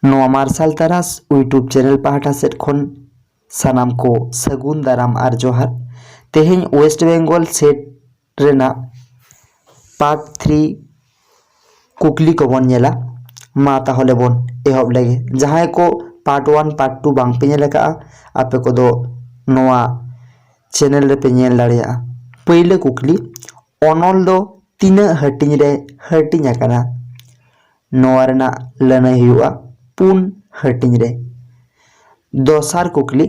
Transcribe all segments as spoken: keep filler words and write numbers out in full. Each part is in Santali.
ᱱᱚᱣᱟ ᱢᱟᱨᱥᱟᱞ ᱛᱟᱨᱟᱥ YouTube ᱪᱮᱱᱮᱞ ᱯᱟᱦᱴᱟ ᱥᱮᱫ ᱠᱷᱚᱱ ᱥᱟᱱᱟᱢ ᱠᱚ ᱥᱟᱹᱜᱩᱱ ᱫᱟᱨᱟᱢ ᱟᱨ ᱡᱚᱦᱟᱨ᱾ ᱛᱮᱦᱮᱧ ᱳᱭᱮᱥᱴ ᱵᱮᱝᱜᱚᱞ ᱥᱮᱴ ᱨᱮᱱᱟᱜ ᱯᱟᱨᱴ ᱛᱷᱨᱤ ᱠᱩᱠᱞᱤ ᱠᱚᱵᱚᱱ ᱧᱮᱞᱟ᱾ ᱢᱟ ᱛᱟᱦᱚᱞᱮ ᱵᱚᱱ ᱮᱦᱚᱵ ᱞᱮᱜᱮ᱾ ᱡᱟᱦᱟᱸᱭ ᱠᱚ ᱯᱟᱨᱴ ᱳᱣᱟᱱ, ᱯᱟᱨᱴ ᱴᱩ ᱵᱟᱝ ᱯᱮ ᱧᱮᱞ ᱟᱠᱟᱫᱼᱟ, ᱟᱯᱮ ᱠᱚᱫᱚ ᱱᱚᱣᱟ ᱪᱮᱱᱮᱞ ᱨᱮᱯᱮ ᱧᱮᱞ ᱫᱟᱲᱮᱭᱟᱜᱼᱟ᱾ ᱯᱳᱭᱞᱳ ᱠᱩᱠᱞᱤ, ᱚᱱᱚᱞ ᱫᱚ ᱛᱤᱱᱟᱹᱜ ᱦᱟᱹᱴᱤᱧ ᱨᱮ ᱦᱟᱹᱴᱤᱧ ᱟᱠᱟᱱᱟ? ᱱᱚᱣᱟ ᱨᱮᱱᱟᱜ ᱞᱟᱹᱱᱟᱹᱭ ᱦᱩᱭᱩᱜᱼᱟ ᱯᱩᱱ ᱦᱟᱹᱴᱤᱧ ᱨᱮ᱾ ᱫᱚᱥᱟᱨ ᱠᱩᱠᱞᱤ,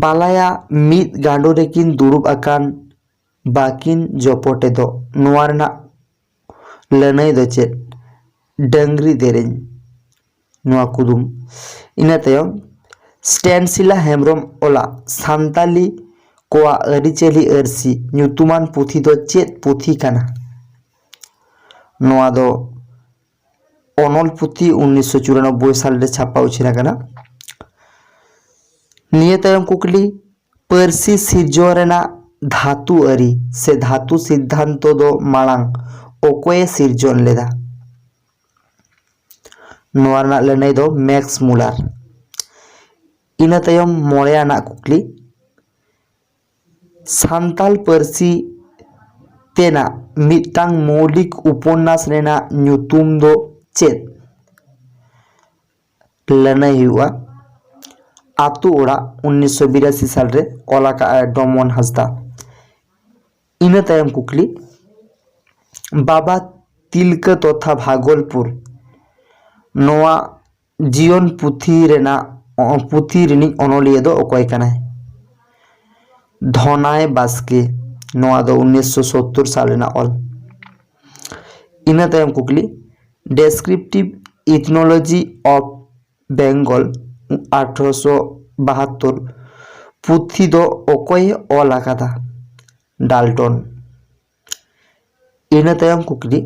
ᱵᱟᱞᱟᱭᱟ ᱢᱤᱫ ᱜᱟᱸᱰᱳ ᱨᱮᱠᱤᱱ ᱫᱩᱲᱩᱵ ᱟᱠᱟᱱ ᱵᱟᱹᱠᱤᱱ ᱡᱚᱯᱚᱴ ᱮᱫᱚᱜ, ᱱᱚᱣᱟ ᱨᱮᱱᱟᱜ ᱞᱟᱹᱱᱟᱹᱭ ᱫᱚ ᱪᱮᱫ? ᱰᱟᱹᱝᱨᱤ ᱫᱮᱨᱮᱧ, ᱱᱚᱣᱟ ᱠᱩᱫᱩᱢ᱾ ᱤᱱᱟᱹ ᱛᱟᱭᱚᱢ ᱥᱴᱮᱱᱥᱤᱞᱟ ᱦᱮᱢᱵᱨᱚᱢ ᱚᱞᱟᱜ ᱥᱟᱱᱛᱟᱞᱤ ᱠᱚᱣᱟᱜ ᱟᱹᱨᱤᱪᱟᱹᱞᱤ ᱟᱹᱨᱥᱤ ᱧᱩᱛᱩᱢᱟᱱ ᱯᱩᱛᱷᱤ ᱫᱚ ᱪᱮᱫ ᱯᱩᱛᱷᱤ ᱠᱟᱱᱟ? ᱱᱚᱣᱟ ᱫᱚ ᱚᱱᱚᱞ ᱯᱩᱛᱷᱤ ᱩᱱᱤᱥᱥᱚ ᱪᱩᱨᱟᱱᱚᱵᱵᱳᱭ ᱥᱟᱞ ᱨᱮ ᱪᱷᱟᱯᱟ ᱩᱪᱷᱟᱹᱱ ᱟᱠᱟᱱᱟ᱾ ᱱᱤᱭᱟᱹ ᱛᱟᱭᱚᱢ ᱠᱩᱠᱞᱤ, ᱯᱟᱹᱨᱥᱤ ᱥᱤᱨᱡᱚᱱ ᱨᱮᱱᱟᱜ ᱫᱷᱟᱹᱛᱩ ᱟᱹᱨᱤ ᱥᱮ ᱫᱷᱟᱹᱛᱩ ᱥᱤᱫᱽᱫᱷᱟᱱᱛᱚ ᱫᱚ ᱢᱟᱲᱟᱝ ᱚᱠᱚᱭᱮ ᱥᱤᱨᱡᱚᱱ ᱞᱮᱫᱟ? ᱱᱚᱣᱟ ᱨᱮᱱᱟᱜ ᱞᱟᱹᱱᱟᱹᱭ ᱫᱚ ᱢᱮᱠᱥ ᱢᱩᱞᱟᱨ᱾ ᱤᱱᱟᱹ ᱛᱟᱭᱚᱢ ᱢᱚᱬᱮ ᱟᱱᱟᱜ ᱠᱩᱠᱞᱤ, ᱥᱟᱱᱛᱟᱞ ᱯᱟᱹᱨᱥᱤ ᱛᱮᱱᱟᱜ ᱢᱤᱫᱴᱟᱝ ᱢᱳᱣᱞᱤᱠ ᱩᱯᱚᱱᱱᱟᱥ ᱨᱮᱱᱟᱜ ᱧᱩᱛᱩᱢ ᱫᱚ ᱪᱮᱫ? ᱞᱟᱹᱱᱟᱹᱭ ᱦᱩᱭᱩᱜᱼᱟ ᱟᱛᱳ ᱚᱲᱟᱜ, ᱩᱱᱤᱥᱥᱚ ᱵᱤᱨᱟᱥᱤ ᱥᱟᱞ ᱨᱮ ᱚᱞ ᱟᱠᱟᱫᱼᱟᱭ ᱰᱚᱢᱚᱱ ᱦᱟᱸᱥᱫᱟ᱾ ᱤᱱᱟᱹ ᱛᱟᱭᱚᱢ ᱠᱩᱠᱞᱤ, ᱵᱟᱵᱟ ᱛᱤᱞᱠᱟᱹ ᱛᱚᱛᱷᱟ ᱵᱷᱟᱜᱚᱞᱯᱩᱨ, ᱱᱚᱣᱟ ᱡᱤᱭᱚᱱ ᱯᱩᱛᱷᱤ ᱨᱮᱱᱟᱜ, ᱯᱩᱛᱷᱤ ᱨᱤᱱᱤᱡ ᱚᱱᱚᱞᱤᱭᱟᱹ ᱫᱚ ᱚᱠᱚᱭ ᱠᱟᱱᱟᱭ? ᱫᱷᱚᱱᱟᱭ ᱵᱟᱥᱠᱮ᱾ ᱱᱚᱣᱟ ᱫᱚ ᱩᱱᱤᱥᱥᱚ ᱥᱳᱛᱛᱳᱨ ᱥᱟᱞ ᱨᱮᱱᱟᱜ ᱚᱞ᱾ ᱤᱱᱟᱹ ᱛᱟᱭᱚᱢ ᱠᱩᱠᱞᱤ, Descriptive Ethnology of Bengal, ᱟᱴᱷᱨᱚᱥᱚ ᱵᱟᱦᱟᱛᱛᱳᱨ ᱯᱩᱛᱷᱤ ᱫᱚ ᱚᱠᱚᱭᱮ ᱚᱞ ᱟᱠᱟᱫᱟ? ᱰᱟᱞᱴᱚᱱ᱾ ᱤᱱᱟᱹ ᱛᱟᱭᱚᱢ ᱠᱩᱠᱞᱤ,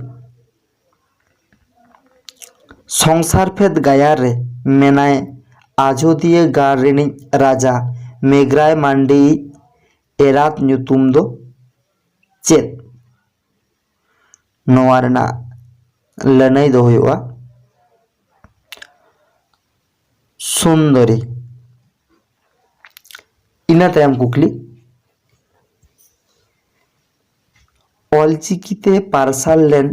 ᱥᱚᱝᱥᱟᱨ ᱯᱷᱮᱫ ᱜᱟᱭᱟᱱ ᱨᱮ ᱢᱮᱱᱟᱭ ᱟᱡᱚᱫᱤᱭᱟᱹ ᱜᱟᱲ ᱨᱤᱱᱤᱡ ᱨᱟᱡᱟ ᱢᱮᱜᱽᱨᱟᱭ ᱢᱟᱱᱰᱤᱭᱤᱡ ᱮᱨᱟᱛ ᱧᱩᱛᱩᱢ ᱫᱚ ᱪᱮᱫ? ᱱᱚᱣᱟ ᱨᱮᱱᱟᱜ ᱞᱟᱹᱱᱟᱹᱭ ᱫᱚ ᱦᱩᱭᱩᱜᱼᱟ ᱥᱩᱱᱫᱚᱨᱤ᱾ ᱤᱱᱟᱹ ᱛᱟᱭᱚᱢ ᱠᱩᱠᱞᱤ, ᱚᱞᱪᱤᱠᱤ ᱛᱮ ᱯᱟᱨᱥᱟᱞ ᱞᱮᱱ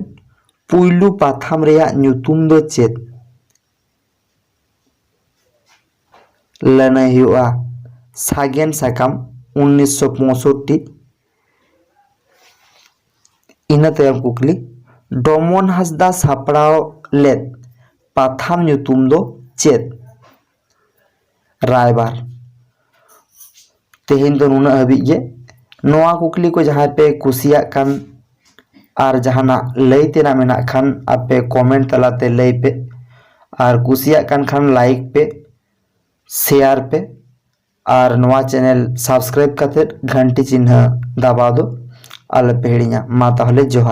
ᱯᱩᱭᱞᱩ ᱯᱟᱛᱷᱟᱢ ᱨᱮᱭᱟᱜ ᱧᱩᱛᱩᱢ ᱫᱚ ᱪᱮᱫ? ᱞᱟᱹᱱᱟᱹᱭ ᱦᱩᱭᱩᱜᱼᱟ ᱥᱟᱜᱮᱱ ᱥᱟᱠᱟᱢ, ᱩᱱᱤᱥᱥᱚ ᱯᱚᱸᱭᱥᱚᱴᱴᱤ᱾ ᱤᱱᱟᱹ ᱛᱟᱭᱚᱢ ᱠᱩᱠᱞᱤ, ᱰᱚᱢᱚᱱ ᱦᱟᱸᱥᱫᱟ ᱥᱟᱯᱲᱟᱣ ᱞᱮᱫ ᱯᱟᱛᱷᱟᱢ ᱧᱩᱛᱩᱢ ᱫᱚ ᱪᱮᱫ? ᱨᱟᱭᱵᱟᱨ᱾ ᱛᱮᱦᱮᱧ ᱫᱚ ᱱᱩᱱᱟᱹᱜ ᱦᱟᱹᱵᱤᱡ ᱜᱮ᱾ ᱱᱚᱣᱟ ᱠᱩᱠᱞᱤ ᱠᱚ ᱡᱟᱦᱟᱸᱭ ᱯᱮ ᱠᱩᱥᱤᱭᱟᱜ ᱠᱟᱱ ᱟᱨ ᱡᱟᱦᱟᱱᱟᱜ ᱞᱟᱹᱭ ᱛᱮᱱᱟᱜ ᱢᱮᱱᱟᱜ ᱠᱷᱟᱱ, ᱟᱯᱮ comment ᱛᱟᱞᱟᱛᱮ ᱞᱟᱹᱭ ᱯᱮ, ᱟᱨ ᱠᱩᱥᱤᱭᱟᱜ ᱠᱟᱱ ᱠᱷᱟᱱ like ᱯᱮ, share ᱯᱮ, ᱟᱨ ᱱᱚᱣᱟ channel subscribe ᱠᱟᱛᱮᱫ ᱜᱷᱟᱱᱴᱤ ᱪᱤᱱᱦᱟᱹ ᱫᱟᱵᱟᱣ ᱫᱚ ᱟᱞᱚᱯᱮ ᱦᱤᱲᱤᱧᱟ᱾ ᱢᱟ ᱛᱟᱦᱚᱞᱮ ᱡᱚᱦᱟᱨ᱾